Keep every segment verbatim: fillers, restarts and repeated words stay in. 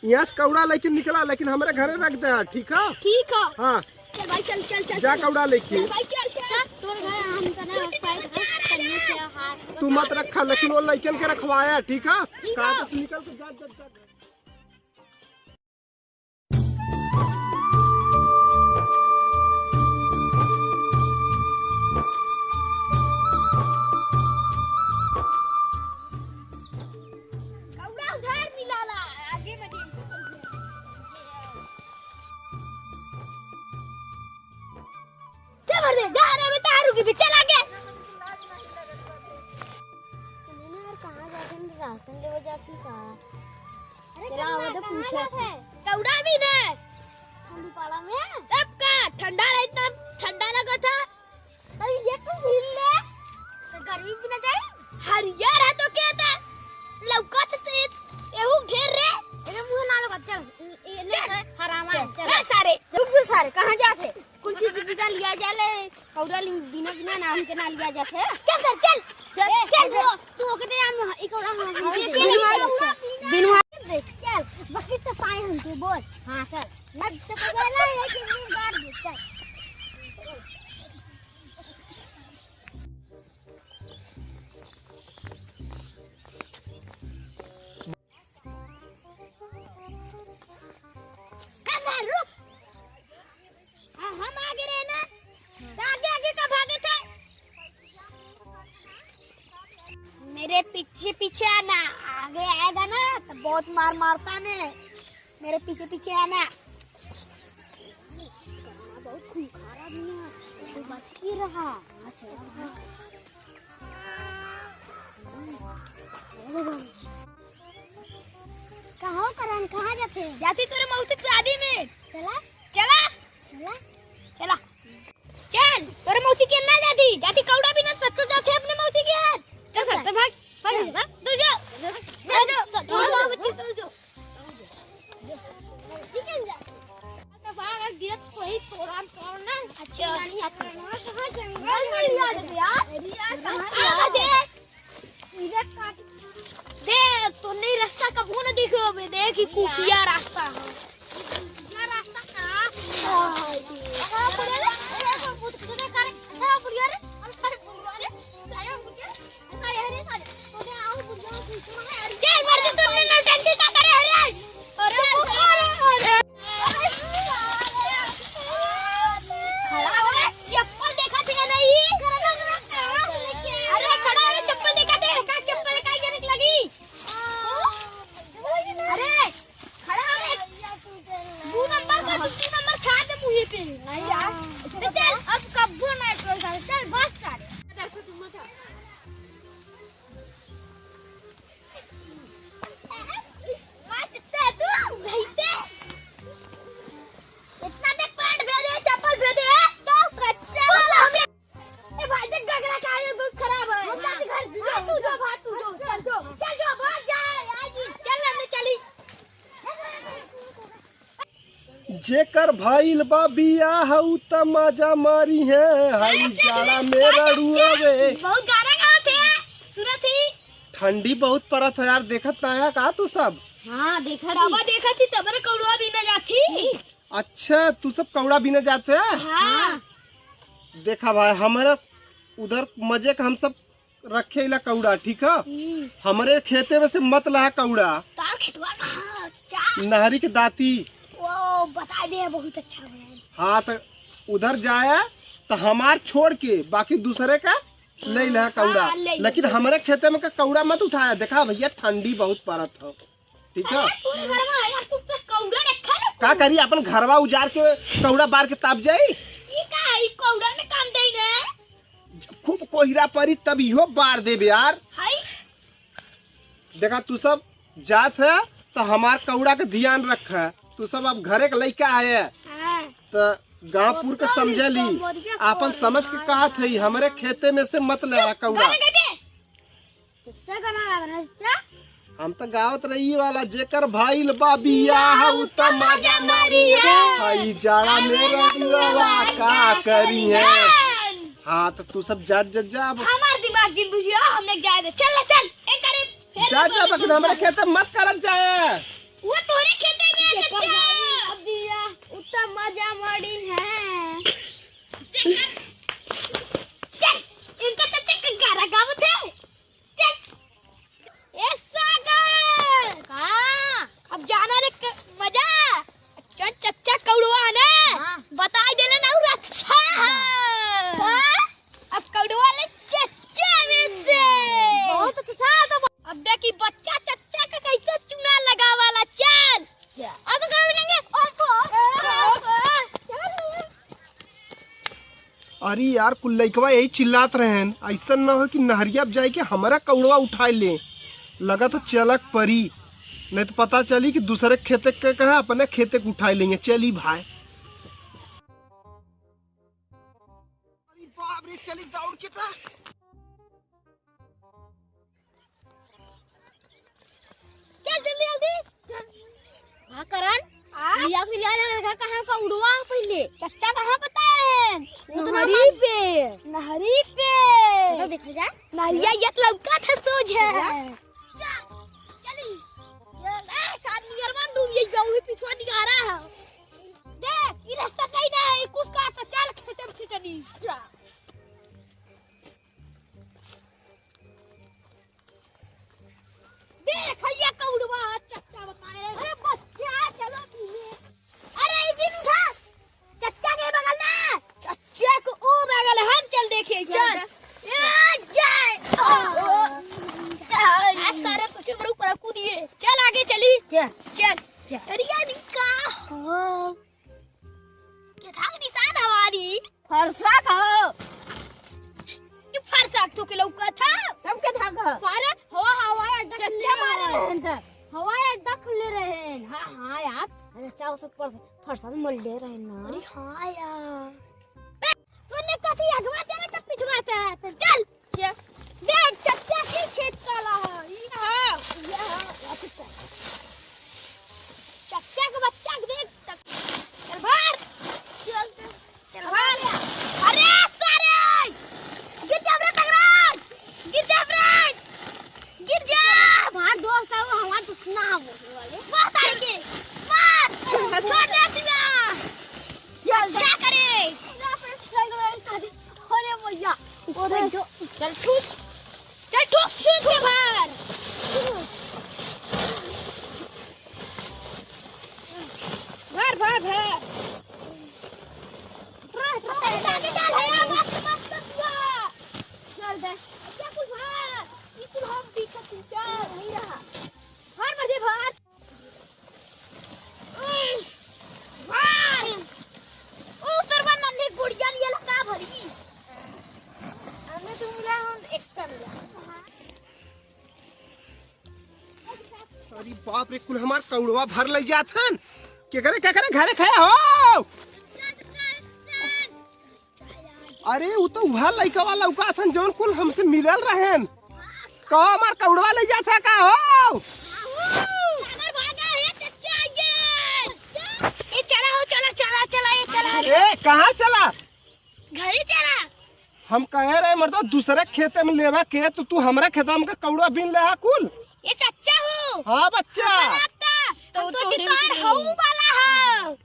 यहाँ से कौड़ा लेके निकला, लेकिन हमरे घरे रख दे, ठीक है? ठीक है। हाँ। चल भाई, चल, चल, चल, जा चल। कौड़ा लेके। चल भाई, चल, चल। चल, तोर घर हम तना चल, चल, चल, चल, चल। तू मत रखा, लेकिन वो लइकन के रखवाया, ठीक है? ठीक है। कहाँ से निकल के जा, जा, जा। कौड़ा उधार मिलाला, आगे बढ़िए। क्या कर दे? जा रे बेटा, रुकी भी, चल आगे। तुमने यार कहाँ जाते हैं? राशन लेवे जाती का? अरे चला, कौड़ा वो तो कहाँ पूछा जात है? कौड़ा भी ना। ठंडी पाला में? तब का? ठंडा रहे, इतना ठंडा लगा था। तो ये तो हिल ले। तो गर्मी भी ना जाए? हरियर है तो क्या था? लौका तो से एहू घेर रे। अरे मुँह ना लगा, चल। ये नहीं चल। तो हरामा है, चल। चल। ए सारे, रुक से सारे, कहाँ जाते? कुल चीज बिना लिया जा ले, कौड़ा लिंग बिना बिना नाम के ना लिया जाते। चल सर, चल। चल, ए, चल, ए, तू, तू ओकरे नाम, ई कौड़ा हम, हम अरे, के बिनवा, लिए? बिनवा। चल, बकरी तो पाए हम के, बोल। हाँ, चल। ना तो पकड़ ला, एक दिन गाड़ दे, चल। ए, रुक। हाँ, हम आगे रहे ना, तो आगे आगे का भागे थे? मेरे पीछे पीछे आना, आगे आएगा ना तो बहुत मार मारता मैं। मेरे पीछे पीछे आना। बहुत खूंखार आदमी है, तो बच ही रहा। अच्छा। कहाँ करन, कहाँ जाते? जाती तोरे मौसी के शादी में। चला? चला? चला? चला। चल, तोरे मौसी के ना जाती, जाती कौड़ा बिना सच्चा जाते अपने मौसी के यहाँ। चल, चल, चल, भाग, भाग, चल। भाग, तू जो। चल, जो, तू जो, बच्ची, तू जो। तो बाहर गिरत कोई तोरान तोड़न ना। अच्छा। नानी आती। कहाँ जंगल में लिया दे यार। अरे यार, कहाँ से आ गए? इधर काट। दे, तूने रास्ता कबो न देखे होबे, देख, ई कुचिया रास्ता है। कुचिया रास्ता का? हाँ, पड़े रे। अरे, सब बुढ़-, बुढ़े का रे। अरे, बुढ़िया रे। अरे, बुढ़िया रे। अरे, बुढ़िया रे। अरे, अरे, अरे। अरे, आओ, बुढ़िया, बुढ़िया। चल, मर जा, तूने नौटंकी का करे, अरे। अरे, अरे, अरे। खड़ा हो रे, चप्पल देखा थे नहीं? अरे खड़ा हो रे, चप्पल देखा थे, का चप्पल काहे गिरे लगी? अरे खड़ा हो रे, दू नंबर का, दू नंबर छाड़ दे मुँह पे। नहीं यार, चल, अब कब्बो नहीं कोई साथ, चल बस कर। मार सकते हैं तू, घसीटे। इतना देख पैंट भेजे, चप्पल भेजे, तो कच्चा वाला हमें। ए भाई, देख घाघरा का ये बहुत खराब है। हम अपने घर भाग तू जो, भाग तू जो, चल जो, चल जो, भाग जा, आएगी, चल हमने चली। जेकर भइल बा बियाह, उ त मजा मारी है, हाई जाड़ा में रड़ुआ वे। बहुत गाना गावत है, सुनत ही। ठंडी बहुत पड़त है यार, देखत ना है का तू सब? हाँ, देखत ही। तब देखत ही, तब रे कौड़वा बिना जात ही। अच्छा, तू सब कौड़ा बिना जात है? हाँ। देखा भाई, हमारा उधर मजे का हम सब रखे ला कौड़ा, ठीक है? हम्म। हमरे खेते में से मत लाहा कौड़ा। तार खेतवा कहाँ है, चाचा? नहरी के दाती। वो बता दे, बहुत अच्छा बना है। हाँ, तो उधर जाया, तो हमार छोड़ के बाकी दूसरे का ले लाहा कौड़ा। हाँ, ले ले। लेकिन हमरे खेते में का कौड़ा मत उठाया। देखा भैया, ठंडी बहुत पड़त हो। ठीक है? अरे, तू घर में आया, तू तो कौड़ा रखा ले। का करी, अपन घरवा उजाड़ के कौड़ा बार के ताप जाई? ई का, ई कौड़ा में काम देई ना? खूब कोहिरा परी तब इहो बार देबे यार। हाय। देखा, तू सब जात है तो हमार कौड़ा के ध्यान रख। तू सब अब घरे के लइका है, हाँ। तो गाँवपुर के समझे ली, आपन समझ के कहत है, हमरे खेते में से मत ले कौड़ा। गाना गा दे। चच्चा गाना गा रहे, चच्चा। हम तो गावत रही वाला, जेकर भइल बा बियाह, उ त मजा मारी है। हई जाड़ा में रही वाला का करी है। हाँ, तो तू सब जा, जा, जा अब। हमार दिमाग जिन बुझियो, हमने जाए दे। चल, चल, एक करे, फेर जा, जा, बाकी हमरे खेत में मत करत जाए। वो तोरे खेत अरे यार, कुल लइकवा यही चिल्लात रहेन, अइसन न हो कि नहरिया पे जाइके हमरा कौड़वा उठाइ ले। लगा तो चलक परी, नहीं तो पता चली कि दूसरे खेते के कहे, अपने खेते के उठाइ लेंगे। चली भाई। अरे बाप रे, चली दौड़ के ता। चल जल्दी जल्दी। चल। हाँ करण, आ? भैया फिर यार लड़का कहाँ का उड़वा पहले? चच्चा कहाँ पता है? वो तो नहरी नहरी पे। पे। चलो देखा जाए। नहरिया ये तो लौका था सोझ है। चल। चल, चली। ए, साथ नियरवा में डूब जाई, जाऊ ही पिछवा निकारा है। देख, ई रास्ता कहीं ना है, कुछ का तो चल खेतम खेतनी। जा। देख, ये कौड़वा चच्चा बताए। अरे बच्चा, चलो पीने। अरे, ई दिन उठा। चच्चा के बगल में। चच्चा को ओ बगल हम चल देखे, चल। चल। ए, जाए। आ, सारे सोचे मेरे ऊपर कूदिए। चल, आगे चली। चल। चल। चल। अरे यार, ई का हो? के धाक निशान हमारी। फरसा खाओ। ये फरसा तो के लौका था। तब के धाक? सारे हवा, हवाई अड्डा खुले रहे। हवाई अड्डा खुले रहे। हाँ, हाँ यार। अरे, चाव से फरसा, फरसा मल ले रहे ना। अरे हाँ यार। तूने कभी अगवा चला तो पिछवा चला, तो चल। ये देख, चच्चा की खेत काला है। ये है, ये है, ये चच्चा। चच्चा के बच्चा के देख, चल भार। चल, चल भार। अरे सारे! गिर जा रे तगड़ा! गिर जा रे! गिर जा! हमार दोस्त है, वो हमार दुश्मन है, वो वाले। मार सारे के! मार! छोड़ दे दिया! अच्छा करे। अरे भैया, अरे चल ठूस, चल ठूस, ठूस के भर। भर, भर, भर। अरे, आगे डाल है, मस्त, मस्त हुआ। चल दे। ये कुल भर, ये कुल हम पीछे पीछे नहीं रहा। भर, भर दे, भर। ओए, भार। ओ सरवा नन्हे गुड़िया लिए लगा भरी। हमें तो मिला, हम एक का मिला। अरे बाप रे, कुल हमार कौड़वा भर ले जात हन। केकरे, केकरे घरे खाया हो? अरे, उ तो उहा लइकवा लौकाथन, जौन कुल हमसे मिलल रहेन। कहो, हमार कौड़वा ले जात है का हो? सागर भागा है, चच्चा, ये। ए, चला हो, चला, चला, चला, ये चला। ए, कहाँ चला? घरे चला। हम कहे रहे, मर्दा, दूसरे खेते में लेवा के, तो तू हमरा खेतवा में का कौड़वा बीन ले हा कुल? ये चच्चा हो। हाँ, बच्चा। तो हम सोची तोहरे तोहार हऊ वाला हो।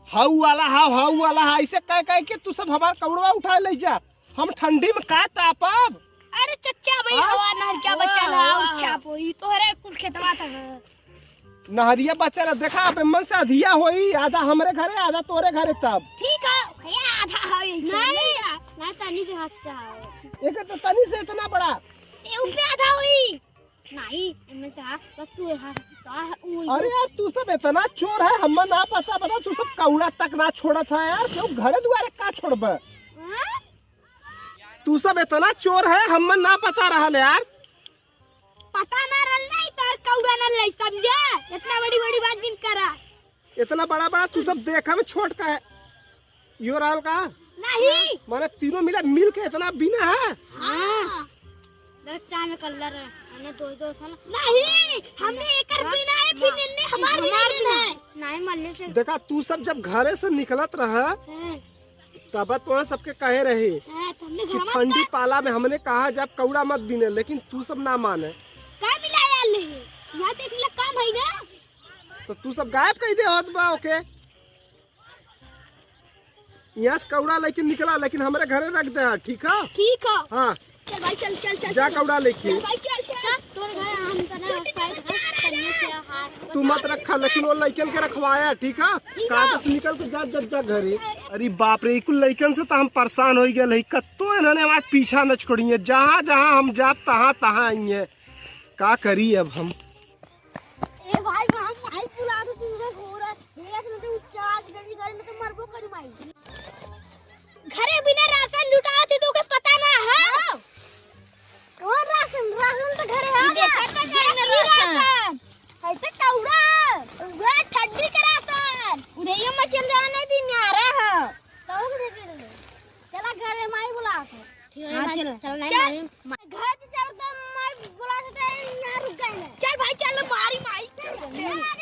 हऊ वाला हाव, हऊ वाला हाव, ऐसे कह कह के तू सब हमार कौड़वा उठा ले जा। हम ठंडी में का तापब? अरे चच्चा भाई, हाँ? हवा नहर क्या बचा ला, हाँ, और हाँ। चाप होई, तोहरे कुल खेतवा था। नहरिया बचा ला, देखा, अब मन से अधिया होई, आधा हमरे घरे, आधा तोरे घरे तब। ठीक है, भैया, आधा होई। नहीं, नहीं, तनी से हट जाओ। एक तो तनी से इतना बड़ा। ये उससे आधा होई। नहीं, एमे का, बस तू यहाँ, का, ऊ अरे यार, तू सब इतना चोर है, हम्मे ना पता, बता, तू सब कौड़ा तक ना छोड़त है यार, क्यों घरे दुआरे का छोड़बे? हाँ? तू सब इतना चोर है, हम्मे ना पता रहल यार। पता ना रहल नहीं, तार कौड़ा ना लई समझे, इतना बड़ी बड़ी बात बिन करा। इतना बड़ा बड़ा तू सब देखा में छोट का है। यो रहल का? नहीं। माने तीनों मिला मिल के इतना बिना है? हाँ। दस चाय में कल्लर है। हमने दो दो था ना। नहीं, हमने एकर बिना है, फिर इनने हमार बिना है। नहीं, मल्ले से। देखा, तू सब जब घरे से निकलत रहा, हाँ। तब तो सबके कहे रहे हाँ, तो हमने कि घर में ठंडी का पाला में हमने कहा जब कौड़ा मत बीने, लेकिन तू सब ना माने। का मिला यार ले? यहाँ देख ले काम है ना। तो तू सब गायब कह दे होत बा, ओके? यहाँ से कौड़ा लेके निकला, लेकिन हमरे घरे रख दे, ठीक है? ठीक है। हाँ। चल भाई, चल, चल, चल, जा चल। कौड़ा लेके। चल भाई, चल, चल। चल, तोर घर हम तना तू मत रखा, लेकिन वो लइकन के रखवाया, ठीक है? ठीक है। कागज निकल के जा, जा, जा घरे। अरे बाप रे, ई कुल लइकन से तो हम परेशान हो गए हैं। कत्तो इन्होंने हमार पीछा न छोड़िए, जहाँ, जहाँ हम जाब, तहाँ, तहाँ आइए। का करी अब हम? ए भाई, हम भाई बुला दो, तू उधर हो रहा है। देख, नहीं तो चार बजे घर में तो मरबो करी माई। घरे बिना राशन लूटा चल, चल, नहीं चल। मारी। घर से चल तो मैं बुला सकते हैं, यहाँ रुक गए हैं। चल भाई, चल, मारी माई, चल। चल।